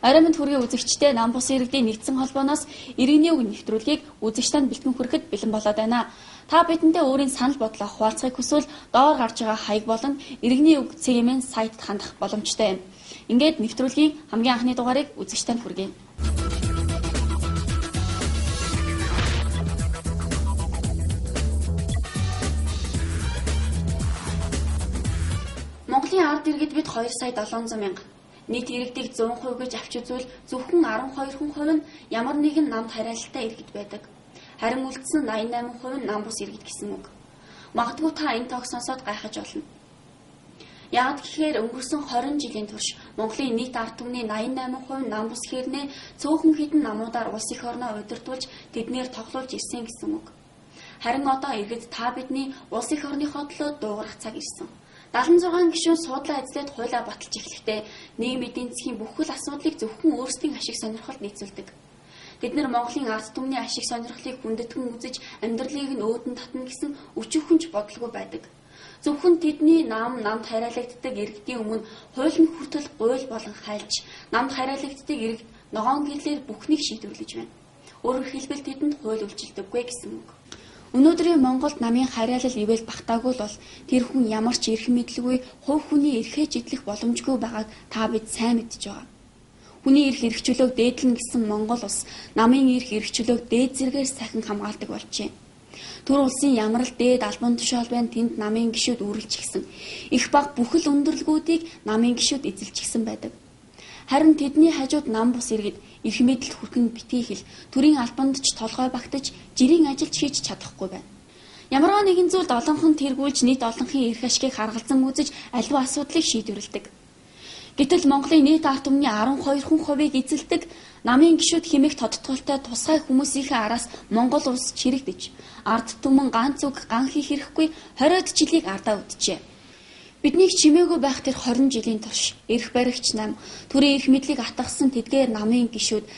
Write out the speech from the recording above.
Орой мэнд хүргэе үзэгчдээ нам бус иргэдийн нэгдсэн холбооноос иргэний үг нэвтрүүлгийг үзэгч танд бэлтгэн хүрэхэд бэлэн болоод байна. Та бидэнтэй өөрийн санал бодлоо хуваалцахыг хүсвэл доор гарч байгаа хаяг болон иргэний үг цэгийн сайтад хандах боломжтой юм. Ингээд нэвтрүүлгийн хамгийн анхны дугаарыг үзэгч танд хүргэе. Монголын ард иргэд бид 2 сая 700 мянга. Нийт иргэдийг 100% гэж авч үзвэл зөвхөн 12 хүн хувь нь ямар нэгэн намд хариалалтай иргэд байдаг. Харин үлдсэн 88% нь нам бус иргэд гэсэн үг. Магадгүй та энэ тоог сонсоод гайхаж болно. Яагаад гэхээр өнгөрсөн 20 жилийн турш Монголын нийт ард түмний 88% нам бус хэрнээ цөөхөн хэдэн намуудаар улс эх орноо удирдуулж тэднээр тоглуулж ирсэн гэсэн үг. Харин одоо иргэд та бидний улс эх орныхоо төлөө дуугарах цаг ирсэн. 76 гишүүн суудлаа эзлээд хуулиа баталж эхлэхдээ нийгэм эдийн засгийн бүхэл асуудлыг зөвхөн өөрсдийн ашиг сонирхолд нийцүүлдэг. Тэд нар Монголын ард түмний ашиг сонирхлыг хүндэтгэн үзэж амьдралыг нь өөдөн татна гэсэн өчүүхэн ч бодлого байдаг. Зөвхөн тэдний нам намд хариалагддаг иргэдийн өмнө хууль нь хүртэл гуйл болон хайлж намд хариалагддаг иргэд ногоон гэрлээр бүхнийг шийдвэрлэж байна. Өөрөөр хэлбэл тэдэнд хууль үйлчилдэггүй гэсэн үг. Өнөөдрийн Монголд намын хариалал ивэл багтаагүй л бол тэр хүн ямар ч эрх мэдэлгүй хувь хүний эрхээ жидлэх боломжгүй байгааг та бид сайн мэдж байгаа. Хүний эрх эрхчлөөг дээдлэн гэсэн Монгол улс намын эрх эрхчлөөг дээд зэргээр сайхан хамгаалдаг болжээ. Түр улсын ямар л дээд албан тушаал байна тэнд намын гишүүд үүрэлчихсэн. Их баг бүхэл өндөрлгүүдийг намын гишүүд эзэлчихсэн байдаг. Харин тэдний хажууд нам бус иргэд эрх мэдэл хүрхэн битгий хэл төрийн албанд ч толгой багтаж жирийн ажилч хийж чадахгүй байна. Ямарваа нэгэн зүйлд олонхон тэргүүлж нийт олонхын эрх ашгийг харгалзан үзэж аливаа асуудлыг шийдвэрлэдэг. Гэтэл Монголын нийт ард түмний 12 хүн хувийг эзэлдэг намын гишүүд хэмээх тодтголтой тусгай хүмүүсийнхээ араас Монгол улс чирэгдэж ард түмэн ганц үг ган хийх хэрэггүй 20-од жилийг ардаа үджээ. Биднийг чимээгүй байх тэр 20 жилийн турш эрх баригч нам төрийн эрх мэдлийг атгасан тэдгээр намын гишүүд